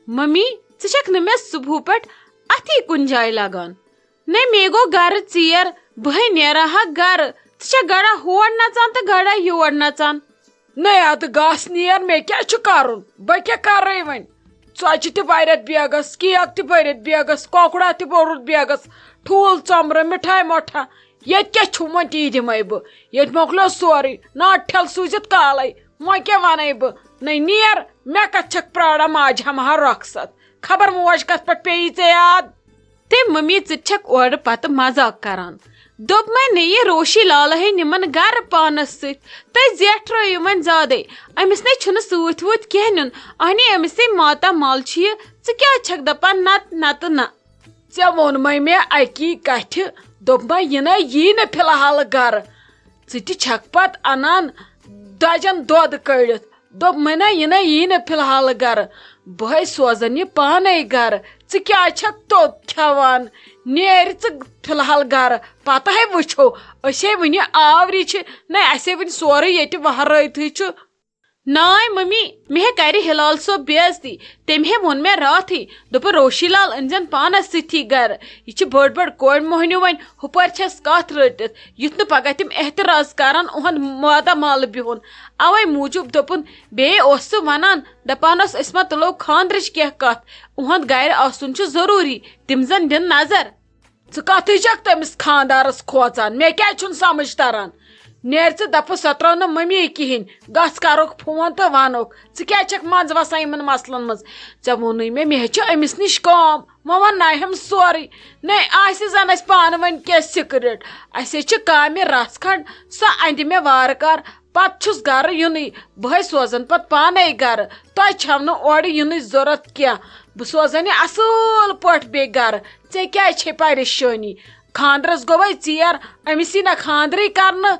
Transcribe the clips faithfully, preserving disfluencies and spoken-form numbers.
Mummy, ژٕ چھکھ نہٕ مےٚ صبحہٕ پٮ۪ٹھ اتھی کُنہِ جایہِ لگان۔ نے، مے گوٚو گرٕ ژیر، بہے نیرا ہا گرٕ۔ ژٕ چھکھ گڑا ہور نژان تہٕ گڑا یور نژان۔ نے، ادٕ گس نیر، مےٚ کیٛاہ چھُ کرُن؟ بہٕ کیٛاہ کرے وۄنۍ؟ ژۄچہِ تہِ بٔرِتھ بیگس، کیک تہِ بٔرِتھ بیگس، کۄکُرا تہِ بوٚرُتھ بیگس، ٹھوٗل ژۄمبرٕ، مِٹھایہِ مۄٹھا۔ ییٚتہِ کیٛاہ چھُم وۄنۍ، تی دِمے بہٕ۔ ییٚتہِ مۄکلیو سورُے، ناٹہِ ٹھٮ۪ل سوٗزِتھ کالے۔ وۄنۍ کیٛاہ وَنَے بہٕ؟ نٔے نیر، مےٚ کَتہِ چھَکھ پرٛاران ماجہِ ہمہٕ ہا رۄخصت؟ خبر موج کَتھ پٮ۪ٹھ پیٚیی ژےٚ یاد؟ تٔمۍ مٔمی، ژٕ تہِ چھَکھ اورٕ پَتہٕ مذاق کران۔ دوٚپمَے نہٕ یہِ روشی لالہٕ ہے نِمَن گَرٕ پانَس سۭتۍ۔ تہٕ زیٹھرٲیِو وۄنۍ زیادَے۔ أمِس نے چھُنہٕ سۭتۍ وۭتۍ کینٛہہ نیُن۔ اہنی أمِس ہے ماتا مال چھُ یہِ۔ ژٕ کیٛازِ چھَکھ دَپان نَتہٕ، نَتہٕ نہ؟ ژےٚ ووٚنمَے مےٚ اَکی کَتھِ، دوٚپمَے یہِ نَے یی نہٕ فی الحال گَرٕ۔ ژٕ تہِ چھَکھ پَتہٕ اَنان دَجَن دۄد کٔڑِتھ۔ دوٚپمَے نہ، یہِ نَے یی نہٕ فی الحال گَرٕ۔ بہٕ ہے سوزَن یہِ پانَے گَرٕ۔ ژٕ کیٛازِ چھَکھ توٚت کھٮ۪وان؟ نیرِ ژٕ فی الحال گَرٕ، پَتہٕ ہے وٕچھو۔ أسۍ ہے وٕنہِ آورِ چھِ، نَے اَسہِ ہے وٕنہِ سورُے ییٚتہِ وَہرٲیتھٕے چھُ۔ ناے ممی، مےٚ ہے کرِ ہلال صٲب بے عزتی۔ تٔمۍ ہے ووٚن مےٚ راتھٕے، دوٚپُن، "روشی لال أنزٮ۪ن پانس سۭتی گرٕ۔ یہِ چھِ بٔڑ بٔڑ کورِ مۄہنیو وۄنۍ، ہُپٲرۍ چھس کتھ رٔٹِتھ، یُتھ نہٕ پگاہ تِم اعتراض کرن، اُہُنٛد مادا مالہٕ بِہُن۔" اوے موٗجوٗب دوٚپُن، بیٚیہِ اوس سُہ ونان، دپان اوس، "أسۍ ما تُلو خاندرٕچ کینٛہہ کتھ، اُہُنٛد گرِ آسُن چھُ ضروٗری، تِم زن دِن نظر۔" ژٕ کتھٕے چھکھ تٔمِس خاندارس کھوژان؟ مےٚ کیازِ چھُنہٕ سمجھ تران؟ نیر ژٕ دپہٕ، سۄ ترٲو نہٕ ممی کِہینۍ۔ گژھ کرُکھ فون تہٕ ونُکھ، ژٕ کیازِ چھکھ منٛز وسان یِمن مسلن منٛز؟ ژےٚ ووٚنُے مےٚ، مےٚ چھِ أمِس نِش کٲم۔ وۄنۍ ونناوہم سورُے۔ نے آسہِ زن اسہِ پانہٕ ؤنۍ کینٛہہ سیکرٹ۔ اسہِ چھِ کامہِ رژھ کھنڈ، سۄ اندِ مےٚ وارٕ کار۔ پتہٕ چھُس گرٕ یُنٕے، بہٕ ہے سوزن پتہٕ پانے گرٕ۔ تۄہہِ چھو نہٕ اورٕ یُنٕچ ضرورت کینٛہہ۔ بہٕ سوزن یہِ اصٕل پٲٹھۍ بیٚیہِ گرٕ۔ ژےٚ کیازِ چھے پریشٲنی؟ خاندرس گوٚوے ژیر، أمِس یی نہ خاندرٕے کرنہٕ۔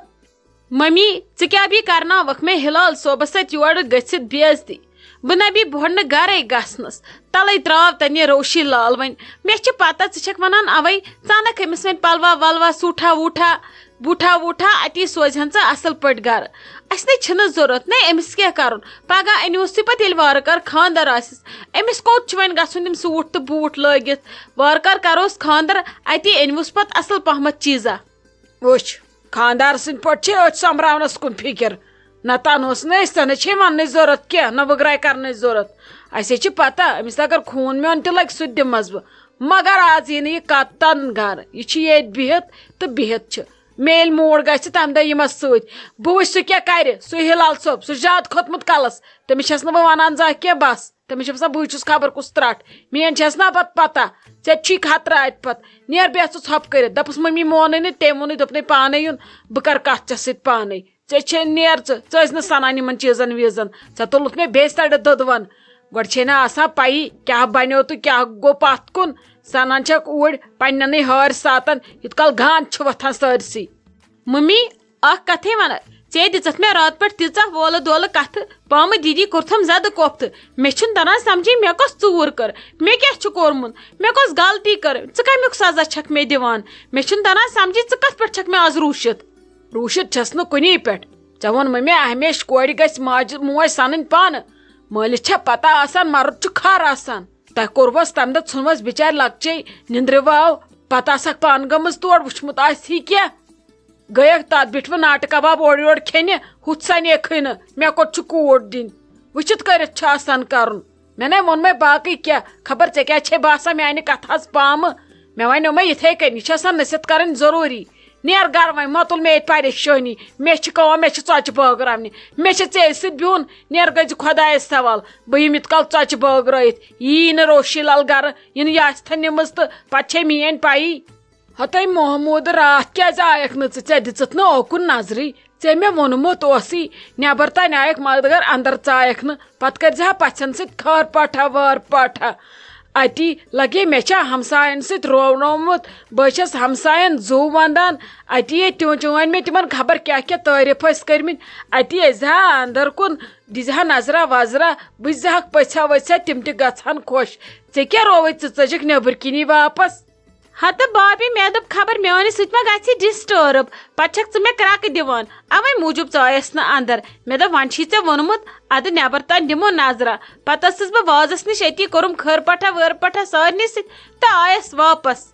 ممی، ژٕ کیٛاہ بی کرناوکھ مےٚ ہلال صٲبس سۭتۍ یورٕ گٔژھِتھ بے عزتی؟ بہٕ نہ بی بۄہرٕ نہٕ گرے گژھنس۔ تلے تراو تنہِ روشی لال وۄنۍ۔ مےٚ چھِ پتہ ژٕ چھکھ ونان اوے، ژٕ انکھ أمِس وۄنۍ پلوا ولوا سوٗٹھا ووٗٹھا، بوٗٹھا ووٗٹھا، اتی سوزہن ژٕ اصل پٲٹھۍ گرٕ۔ اسہِ نے چھِنہٕ ضرورت، نے أمِس کیٛاہ کرُن؟ پگاہ أنِوس تُہۍ پتہٕ ییٚلہِ وارٕ کارٕ خاندر آسٮ۪س۔ أمِس کوٚت چھُ وۄنۍ گژھُن تِم سوٗٹ تہٕ بوٗٹھ لٲگِتھ؟ وارٕ کارٕ کروس خاندر، اتی أنِوس پتہٕ اصل پہمتھ چیٖزا۔ وٕچھ، خاندار سٕنٛدۍ پٲٹھۍ چھِ أتھۍ سۄمبراونس کُن فِکر۔ نہ تنہٕ اوس نہٕ أسۍ تنہٕ چھے وننٕچ ضرورت کینٛہہ، نہ وٕگراے کرنٕچ ضرورت۔ اسے چھِ پتہ، أمِس اگر خوٗن میون تہِ لگہِ، سُہ تہِ دِمس بہٕ۔ مگر آز یی نہٕ یہِ قطعاً گرٕ۔ یہِ چھِ ییٚتہِ بِہِتھ تہٕ بِہِتھ چھِ۔ مےٚ ییٚلہِ موٗڈ گژھِ، تمہِ دۄہ یِمس سۭتۍ۔ بہٕ وٕچھِ، سُہ کیٛاہ کرِ، سُہ ہلال صٲب، سُہ چھُ زیادٕ کھوٚتمُت کلس۔ تٔمِس چھس نہٕ بہٕ ونان زانٛہہ کینٛہہ، بس۔ تٔمِس چھِ باسان، بٕے چھُس خبر کُس ترٛٹھ۔ میٲنۍ چھَس نا پتہٕ پتہ۔ ژےٚ چھُے خطرٕ اَتہِ پتہٕ۔ نیر بیٚہہ ژٕ ژھۄپہٕ کٔرِتھ۔ دوٚپُس، مٔمی مونُے نہٕ، تٔمۍ ووٚنُے، دوٚپنَے، پانَے یُن، بہٕ کَرٕ کَتھ ژےٚ سۭتۍ پانَے۔ ژےٚ چھے نیر ژٕ، ژٕ ٲسۍ نہٕ سَنان یِمَن چیٖزَن ویٖزَن۔ ژےٚ تُلُتھ مےٚ بیٚیہِ سَڑِ دٔدوَن۔ گۄڈٕ چھے نہ آسان پَیی، کیٛاہ بَنیو تہٕ کیٛاہ گوٚو پَتھ کُن۔ سَنان چھَکھ اوٗرۍ پنٛنٮ۪نٕے ہارِ ساتَن، یُتھ کال گانٛد چھِ وۄتھان سٲرسٕے۔ مٔمی، اکھ کتھے ونہٕ، ژےٚ دِژتھ مےٚ راتہٕ پٮ۪ٹھ تیٖژاہ وولہٕ دولہٕ کتھٕ، پامہٕ دیدی کوٚرتھم زدٕ کوفتہٕ۔ مےٚ چھُنہٕ تران سمجھی مےٚ کۄس ژوٗر کٔر، مےٚ کیٛاہ چھُ کوٚرمُت، مےٚ کۄس غلطی کٔر، ژٕ کمیُک سزا چھکھ مےٚ دِوان؟ مےٚ چھُنہٕ تران سمجھی ژٕ کتھ پٮ۪ٹھ چھکھ مےٚ از روٗشِتھ۔ روٗشِتھ چھس نہٕ کُنی پٮ۪ٹھ، ژےٚ ووٚنمَے مےٚ ہمیشہِ کورِ گژھِ ماجہِ موج سنٕنۍ پانہٕ۔ مٲلِس چھےٚ پتہ آسان مرُد چھُ خر آسان۔ تۄہہِ کوٚروس تمہِ دۄہ، ژھُنوس بِچارِ لۄکچے نِندرِ واو، پتہٕ آسکھ پانہٕ گٔمٕژ تور، وُچھمُت آسہِ ہے کینٛہہ۔ گٔیکھ تتھ بیٖٹھوٕ ناٹہٕ کباب اورٕ یورٕ کھیٚنہِ، ہُتھ سنیکھٕے نہٕ، مےٚ کوٚت چھُ کوٗر دِنۍ؟ وٕچھِتھ کٔرِتھ چھُ آسان کرُن۔ مےٚ نے ووٚنمَے باقٕے کینٛہہ، خبر ژےٚ کیٛاہ چھے باسان میانہِ کتھِ ہٕنٛز پامہٕ؟ مےٚ ونیومَے یِتھے کٔنۍ، یہِ چھِ آسان نصیحت کرٕنۍ ضروٗری۔ نیر گرٕ وۄنۍ، مہ تُل مےٚ ییٚتہِ پریشٲنی، مےٚ چھِ کٲم، مےٚ چھِ ژۄچہِ بٲگراونہِ، مےٚ چھِ ژےٚ سۭتۍ بِہُن۔ نیر گٔژھۍ خۄدایس حوال، بہٕ یِمہٕ یِتھ کال ژۄچہِ بٲگرٲیِتھ۔ یی نہٕ روشی لال گرٕ، یِنہٕ یہِ آسہِ تھن نِمٕژ تہٕ پتہٕ چھے میٲنۍ پَیی۔ ہتَے محمود، راتھ کیازِ آیکھ نہٕ ژٕ؟ ژےٚ دِژٕتھ نہٕ اوکُن نظرٕے۔ ژےٚ مےٚ ووٚنمُت اوسُے، نٮ۪بر تانۍ آیکھ مگر اندر ژایکھ نہٕ۔ پتہٕ کٔرۍ زِ ہا پژھٮ۪ن سۭتۍ خٲر پاٹھا وٲر پاٹھا۔ اتی لگے مےٚ چھا ہمساین سۭتۍ روونومُت۔ بہٕ چھس ہمساین زُو ونٛدان۔ اتی ییٚلہِ تِم، چٲنۍ مےٚ تِمن خبر کیٛاہ کیٛاہ تعریٖف ٲسۍ کٔرمٕتۍ۔ اتی أژۍ زِ ہا اندر کُن، دِزِ ہا نظرا وظرا، وٕچھزِ ہاکھ پٔژھا ؤژھا، تِم تہِ گژھٕ ہن خۄش۔ ژےٚ کیٛاہ رووُے؟ ژٕ ژٔجِکھ نیٚبٕرۍ کِنی واپس؟ ہتہٕ بابی، مےٚ دوٚپ خبر میٛانہِ سۭتۍ ما گژھِ ڈسٹرب، پتہٕ چھکھ ژٕ مےٚ کرٛکہٕ دِوان، اوے موٗجوٗب ژایس نہٕ اندر۔ مےٚ دوٚپ وۄنۍ چھی ژےٚ ووٚنمُت، ادٕ نٮ۪بر تام دِمو نظرہ۔ پتہٕ ٲسٕس بہٕ وازس نِش أتی، کوٚرُم خٲر پٹھا وٲر پٹھا سارنٕے سۭتۍ تہٕ آیس واپس۔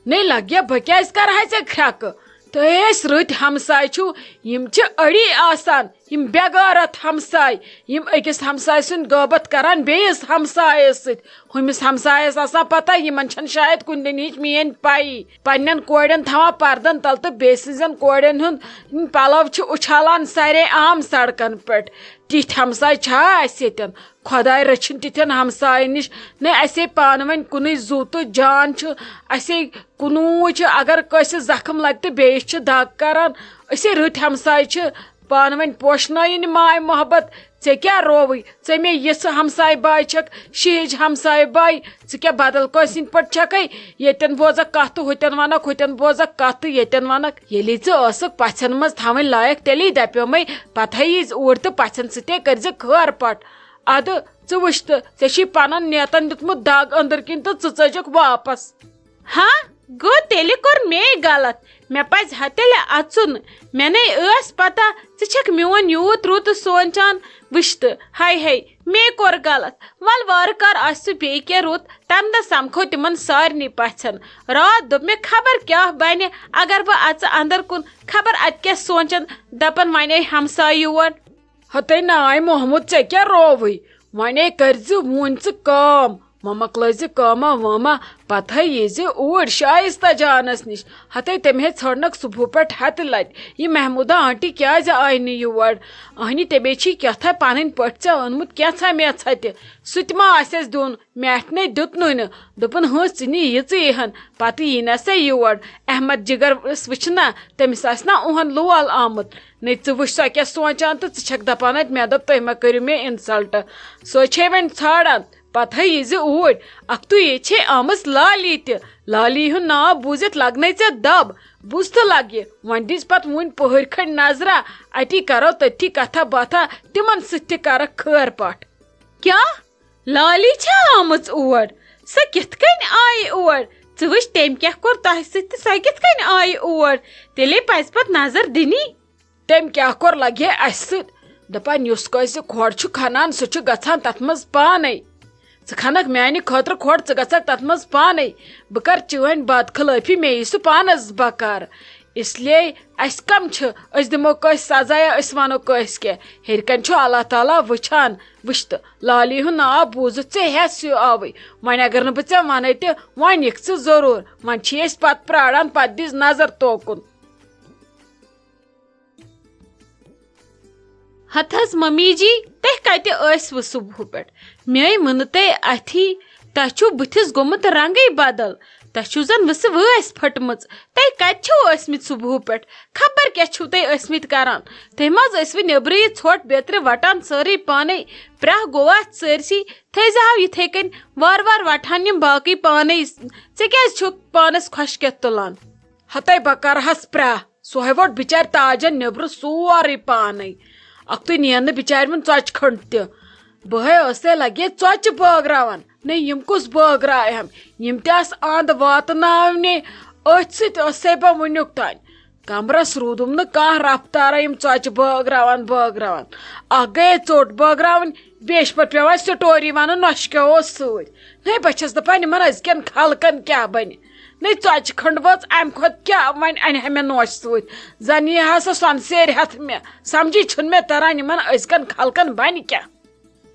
نے لگیا، بہٕ کیازِ کرٕ ہا ژےٚ کھرٛکہٕ؟ تُہۍ ٲسۍ رٕتۍ ہمساے چھِو، یِم چھِ أڑی آسان، یِم بے غیرت ہمساے، یِم أکِس ہمساے سُنٛد غٲبت کران بیٚیِس ہمسایس سۭتۍ۔ ہُمِس ہمسایس آسان پتہ، یِمن چھَنہٕ شاید کُنہِ دِنہٕ ہِچ میٲنۍ پَیی۔ پننٮ۪ن کورٮ۪ن تھاوان پردن تل تہٕ بیٚیہِ سٕنٛزن کورٮ۪ن ہُنٛد پلو چھِ اُچھالان سارے عام سڑکن پٮ۪ٹھ۔ تِتھۍ ہمساے چھا اَسہِ ییٚتٮ۪ن؟ خۄداے رٔچھِن تِتھٮ۪ن ہمساین نِش۔ نہ، اَسے پانہٕ ؤنۍ کُنُے زُو تہٕ جان چھُ، اَسے کُنوُے چھُ۔ اگر کٲنٛسہِ زخم لگہِ تہٕ بیٚیِس چھِ دگ کران۔ أسے رٕتۍ ہمساے چھِ، پانہٕ ؤنۍ پوشنٲیِن ماے محبت۔ ژےٚ کیٛاہ رووٕے؟ ژےٚ مےٚ یِژھ ہمساے باے چھکھ، شیٖج ہمساے باے۔ ژٕ کیٛاہ بدل کٲنٛسہِ ہِنٛدۍ پٲٹھۍ چھکھے؟ ییٚتٮ۪ن بوزکھ کتھ تہٕ ہُتٮ۪ن ونکھ، ہُتٮ۪ن بوزکھ کتھ تہٕ ییٚتٮ۪ن ونکھ۔ ییٚلے ژٕ ٲسکھ پژھٮ۪ن منٛز تھاوٕنۍ لایق، تیٚلی دپیومے، پتہٕ ہے ییٖزِ اوٗرۍ تہٕ پژھٮ۪ن سۭتے کٔرزِ خٲر پٹھ۔ ادٕ ژٕ وٕچھ تہٕ، ژےٚ چھُے پنُن نیتن دیُتمُت دگ أنٛدٕر کِنۍ تہٕ ژٕ ژٔجکھ واپس۔ ہاں، گوٚو تیٚلہِ کوٚر مے غلط۔ مےٚ پزِ ہا تیٚلہِ اژُن۔ مےٚ نے ٲس پتہ ژٕ چھکھ میون یوٗت رُت سونچان۔ وٕچھ تہٕ، ہاے ہاے، مے کوٚر غلط۔ ول وارٕ کار آسہِ سُہ بیٚیہِ کینٛہہ رُت، تمہِ دۄہ سمکھو تِمن سارنٕے پژھٮ۪ن۔ راتھ دوٚپ مےٚ خبر کیٛاہ بنہِ، اگر بہٕ اژٕ اندر کُن، خبر اتہِ کیٛاہ سونچن، دپن ونے ہمسایہِ یور۔ ہتے ناے محمود، ژےٚ کیٛاہ رووٕے؟ ونے کٔرزِ وُنۍ ژٕ کٲم، مۄمکلٲیزِ کٲما وٲما، پتہٕ ہے ییٖزِ اوٗرۍ شایستہ جانس نِش۔ ہتے تٔمۍ ہے ژھٲنڈنکھ صبحہٕ پٮ۪ٹھ ہتہِ لٹہِ، یہِ محمودہ آنٹی کیازِ آیہِ نہٕ یور؟ اہنہِ تٔمے چھی کیٛاہ تھا پنٕنۍ پٲٹھۍ ژےٚ اوٚنمُت کینٛژھا میژھا تہِ، سُہ تہِ ما آسٮ۪س دیُن؟ میٹھ نے دیُتنُے نہٕ۔ دوٚپُن، ہٲں، ژٕ نی یہِ ژٕ یِہن، پتہٕ یی نہ سا یور۔ احمد جگر ٲس وٕچھنا، تٔمِس آسہِ نا اُہن لول آمُت۔ نے ژٕ وٕچھ سۄ کیٛاہ سونٛچان تہٕ ژٕ چھکھ دپان اتہِ مےٚ دوٚپ تُہۍ مہ کٔرِو مےٚ insult۔ سۄ چھے وۄنۍ ژھانڈان، پتہٕ ہے یی زِ اوٗرۍ۔ اکھتُے ییٚتہِ چھے آمٕژ لالی تہِ۔ لالی ہُنٛد ناو بوٗزِتھ لگنے ژےٚ دب۔ بوٗزتھٕ لگہِ، وۄنۍ دِژ پتہٕ وُنۍ پٔہٕرۍ کھنڈ نظرا، اتی کرو تٔتھی کتھا باتھا، تِمن سۭتۍ تہِ کرکھ خٲر پٹھ۔ کیٛاہ؟ لالی چھا آمٕژ اور؟ سۄ کِتھ کٔنۍ آیہِ اور؟ ژٕ وٕچھ، تٔمۍ کیٛاہ کوٚر تۄہہِ سۭتۍ تہٕ سۄ کِتھ کٔنۍ آیہِ اور؟ تیٚلے پزِ پتہٕ نظر دِنی۔ تٔمۍ کیٛاہ کوٚر لگہِ اَسہِ سۭتۍ؟ دپان یُس کٲنٛسہِ کھۄڈ چھُ کھنان، سُہ چھُ گژھان تتھ منٛز پانے۔ ژٕ کھنکھ میانہِ خٲطرٕ کھۄڈ، ژٕ گژھکھ تتھ منٛز پانے۔ بہٕ کرٕ چٲنۍ بدخلٲفی، مےٚ یی سُہ پانس بکار۔ اس لیے اسہِ کم چھِ؟ أسۍ دِمو کٲنٛسہِ سزا یا أسۍ ونو کٲنٛسہِ کینٛہہ؟ ہیٚرِ کنہِ چھُ اللہ تعالیٰ وٕچھان۔ وٕچھ تہٕ، لالی ہُنٛد ناو بوٗزِتھ ژےٚ ہٮ۪س ہیوٗ آوٕے۔ وۄنۍ اگر نہٕ بہٕ ژےٚ ونَے تہِ، وۄنۍ یِکھ ژٕ ضروٗر۔ وۄنۍ چھِ أسۍ پتہٕ پراران، پتہٕ دِژ نظر توکُن۔ ہتہٕ حظ ممی جی، تُہۍ کتہِ ٲسوٕ صبحہٕ پٮ۪ٹھ؟ مےٚ ووٚنوٕ تۄہہِ اَتھی، تۄہہِ چھُو بٕتھِس گوٚمُت رنگٕے بدل۔ تۄہہِ چھُو زن ؤسٕو وٲسۍ پھٔٹمٕژ۔ تُہۍ کتہِ چھِو ٲسمٕتۍ صبحہٕ پٮ۪ٹھ؟ خبر کیٛاہ چھِو تُہۍ ٲسمٕتۍ کران؟ تُہۍ ما حظ ٲسوٕ نیٚبرٕے یہِ ژھۄٹھ بیترِ وٹان سٲرٕے پانے؟ پرٛاہ گوٚو اتھ سٲرسٕے۔ تھٲیزِہاو یِتھے کٔنۍ، وارٕ وارٕ وٹہن یِم باقٕے پانے۔ ژےٚ کیٛازِ چھُکھ پانس خۄشکیتھ تُلان؟ ہتے بہٕ کرہس پرٛاہ۔ سُہ ہے ووٚٹ بِچارِ تاجن نیٚبرٕ سورُے پانے۔ اکھتُے نِین نہٕ بِچارِ وُنہِ ژۄچہِ کھٔنٛڈ تہِ۔ بہٕ ہے ٲسے لگے ژۄچہِ بٲگراوان۔ نے، یِم کُس بٲگرایہم؟ یِم تہِ آسہٕ اند واتناونہِ۔ أتھۍ سۭتۍ ٲسے بہٕ وُنیُک تام۔ کمرس روٗدُم نہٕ کانٛہہ رفتارا، یِم ژۄچہِ بٲگراوان بٲگراوان۔ اکھ گٔیے ژوٚٹ بٲگراوٕنۍ، بیٚیہِ چھِ پتہٕ پٮ۪وان story ونٕنۍ، نۄشہِ کیٛاہ اوس سۭتۍ۔ ہے، بہٕ چھَس دَپان، یِمَن أزکٮ۪ن خلقَن کیٛاہ بَنہِ؟ نَے ژۄچہِ کھٔنٛڈ وٲژ، اَمہِ کھۄتہٕ کیٛاہ وۄنۍ اَنہِ ہا مےٚ نوشہِ سۭتۍ؟ زَن یی ہا سۄ سۄنہٕ سیرِ ہٮ۪تھ مےٚ۔ سَمجھی چھُنہٕ مےٚ تَران، یِمَن أزکٮ۪ن خلقَن بَنہِ کیٛاہ؟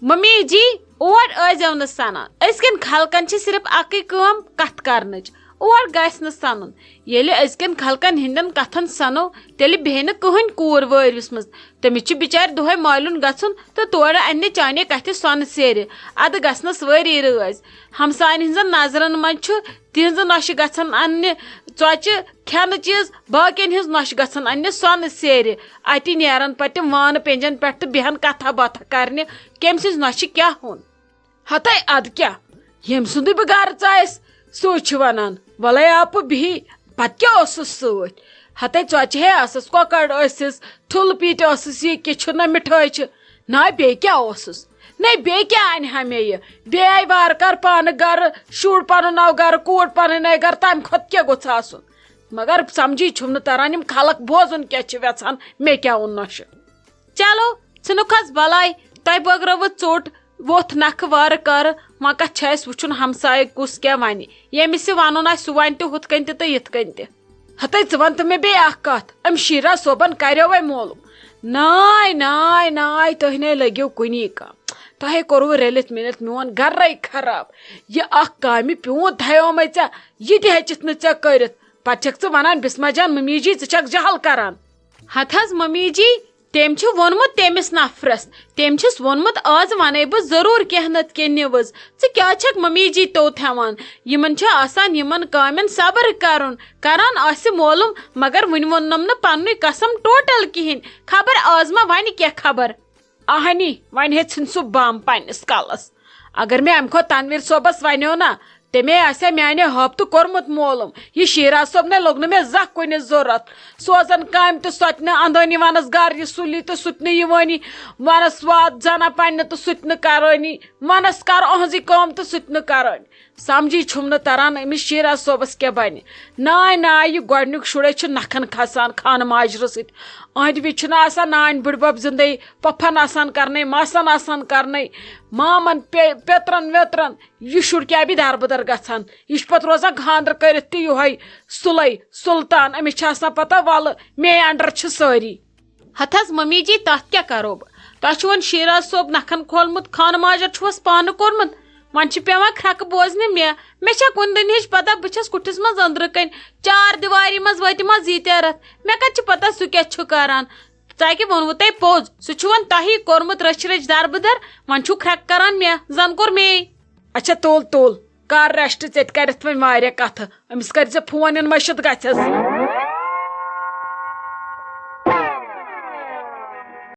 ممی جی، اور ٲسۍزیو نہٕ سَنان۔ أزکٮ۪ن خلقَن چھِ صرف اَکٕے کٲم، کَتھ کَرنٕچ۔ اور گژھِ نہٕ سَنُن۔ ییٚلہِ أزکٮ۪ن خلقَن ہٕنٛدٮ۪ن کَتھَن سَنو، تیٚلہِ بیٚہہِ نہٕ کٕہٕنۍ کوٗر وٲرۍوِس منٛز۔ تٔمِس چھُ بِچارِ دۄہَے مالیُن گژھُن تہٕ تورٕ اَننہِ چانے کَتھِ سۄنہٕ سیرِ۔ اَدٕ گژھنَس وٲری رٲزۍ۔ ہمساین ہٕنٛزن نظرن منٛز چھُ تِہنٛزٕ نۄشہِ گژھان اَننہِ ژۄچہِ کھٮ۪نہٕ چیٖز، باقین ہٕنٛز نۄشہِ گژھان اَننہِ سۄنہٕ سیرِ۔ اَتی نیرن پتہٕ تِم وانہٕ پینجن پٮ۪ٹھ تہٕ بیہن کتھا باتھا کرنہِ، کٔمۍ سٕنٛزِ نۄشہِ کیٛاہ ہُن۔ ہتے ادٕ کیٛاہ، ییٚمۍ سُنٛدٕے بہٕ گرٕ ژایس، سُے چھُ ونان، "ولے آپہٕ بِہی، پتہٕ کیٛاہ اوسُس سۭتۍ؟ ہتے ژۄچہِ ہے ٲسٕس، کۄکر ٲسِس، ٹھُلہٕ پیٖٹۍ ٲسٕس، یہِ کہِ چھُ نہ مِٹھٲے چھِ، نہ بیٚیہِ کیٛاہ اوسُس؟" نَے، بیٚیہِ کیٛاہ اَنہِ ہا مےٚ یہِ؟ بیٚیہِ آیہِ وارٕ کارٕ پانہٕ گَرٕ، شُر پَنُن آو گَرٕ، کوٗر پَنٕنۍ آیہِ گَرٕ، تَمہِ کھۄتہٕ کیٛاہ گوٚژھ آسُن؟ مگر سَمجھی چھُم نہٕ تَران، یِم خلق بوزُن کیٛاہ چھِ وٮ۪ژھان، مےٚ کیٛاہ اوٚن نۄشہِ۔ چلو، ژھٕنُکھ حظ بَلاے، تۄہہِ بٲگرٲوٕژ ژوٚٹ، ووٚتھ نَکھٕ وارٕ کارٕ، وۄنۍ کَتھ چھِ اَسہِ وٕچھُن ہمسایہِ کُس کیٛاہ وَنہِ، ییٚمِس یہِ وَنُن آسہِ سُہ وَنہِ تہِ ہُتھ کٔنۍ تہِ تہٕ یِتھ کٔنۍ تہِ۔ ہتے، ژٕ وَن تہٕ مےٚ بیٚیہِ اَکھ کَتھ، أمۍ شیٖرا صٲبَن کَریوے مولوٗم؟ ناے، ناے، ناے، تُہۍ نے لٔگِو کُنی کانٛہہ۔ تۄہے کوٚروٕ رٔلِتھ مِلِتھ میون گَرَے خراب۔ یہِ اَکھ کامہِ پیوٗنٛت تھایومَے ژےٚ، یہِ تہِ ہیٚچِتھ نہٕ ژےٚ کٔرِتھ۔ پَتہٕ چھَکھ ژٕ وَنان، بِسمہ جان، مٔمی جی، ژٕ چھَکھ جہل کَران۔ ہَتہٕ حظ مٔمی جی، تٔمۍ چھُ ووٚنمُت تٔمِس نفرَس، تٔمۍ چھُس ووٚنمُت، آز وَنَے بہٕ ضروٗر کینٛہہ نَتہٕ کینٛہہ نِوٕز۔ ژٕ کیٛازِ چھَکھ مٔمی جی توٚت ہٮ۪وان؟ یِمَن چھُ آسان یِمَن کامٮ۪ن صبر کَرُن۔ کَران آسہِ مولوٗم، مگر وٕنہِ ووٚننَم نہٕ پَننُے قسم ٹوٹل کِہیٖنۍ۔ خبر آز ما وَنہِ کینٛہہ خبر۔ اہنی، وۄنۍ ہے ژھٕن سُہ بم پننِس کلس۔ اگر مےٚ امہِ کھۄتہٕ تنویر صٲبس ونیو نا، تمے آسہِ ہا میانہِ ہفتہٕ کوٚرمُت مولوٗم۔ یہِ شیرا صٲب نے لوٚگ نہٕ مےٚ زانٛہہ کُنہِ ضروٗرت۔ سوزان کامہِ تہٕ سۄ تہِ نہٕ اندٲنی، ونس گرٕ یہِ سُلی تہٕ سُہ تہِ نہٕ یِوٲنی، ونس وات زنہ پننہِ تہٕ سُہ تہِ نہٕ کرٲنی، ونس کر أہنٛزٕے کٲم تہٕ سُہ تہِ نہٕ کرٲنی۔ سمجھی چھُم نہٕ تران أمِس شیرا صٲبس کیٛاہ بنہِ۔ ناے ناے، یہِ گۄڈنیُک شُرے چھُ نکھن کھسان خانہٕ ماجرٕ سۭتۍ۔ أہنٛدِ وِزِ چھُنہٕ آسان نانۍ بٕڈبب زندے، پۄپھن آسان کرنے، ماسن آسان کرنے، مامن پے-، پیترن ویترن۔ یہِ شُر کیٛاہ بی دربٕدر گژھان؟ یہِ چھُ پتہٕ روزان خانٛدر کٔرِتھ تہِ یِہوے سُلے سلطان۔ أمِس چھِ آسان پتہ، ولہٕ میے under چھِ سٲری۔ ہتہٕ حظ ممی جی، تتھ کیٛاہ کرو بہٕ؟ تۄہہِ چھُ وۄنۍ شیراز صٲب نکھن کھولمُت، خانہٕ ماجر چھُوس پانہٕ کوٚرمُت، وۄنۍ چھِ پٮ۪وان کھرٛکہٕ بوزنہِ مےٚ۔ مےٚ چھا کُنہِ دُنہِچ پتہ؟ بہٕ چھَس کُٹھِس منٛز أنٛدرٕ کنۍ، چار دیواری منٛز وٲتۍ منٛز ییٖتیٛاہ رٮ۪تھ، مےٚ کتہِ چھِ پتہ سُہ کیٛاہ چھُ کران؟ ژکہِ ووٚنوٕ تۄہہِ پوٚز، سُہ چھُ وۄنۍ تۄہی کوٚرمُت رٔچھۍ رٔچھۍ دربٕدر، وۄنۍ چھُو کھرٛکہٕ کران مےٚ، زن کوٚر مے۔ اچھا تُل تُل، کر rest، ژےٚ تہِ کرٮ۪تھ وۄنۍ واریاہ کتھٕ، أمِس کٔرۍ زِ phone، یُن مٔشِتھ گژھٮ۪س۔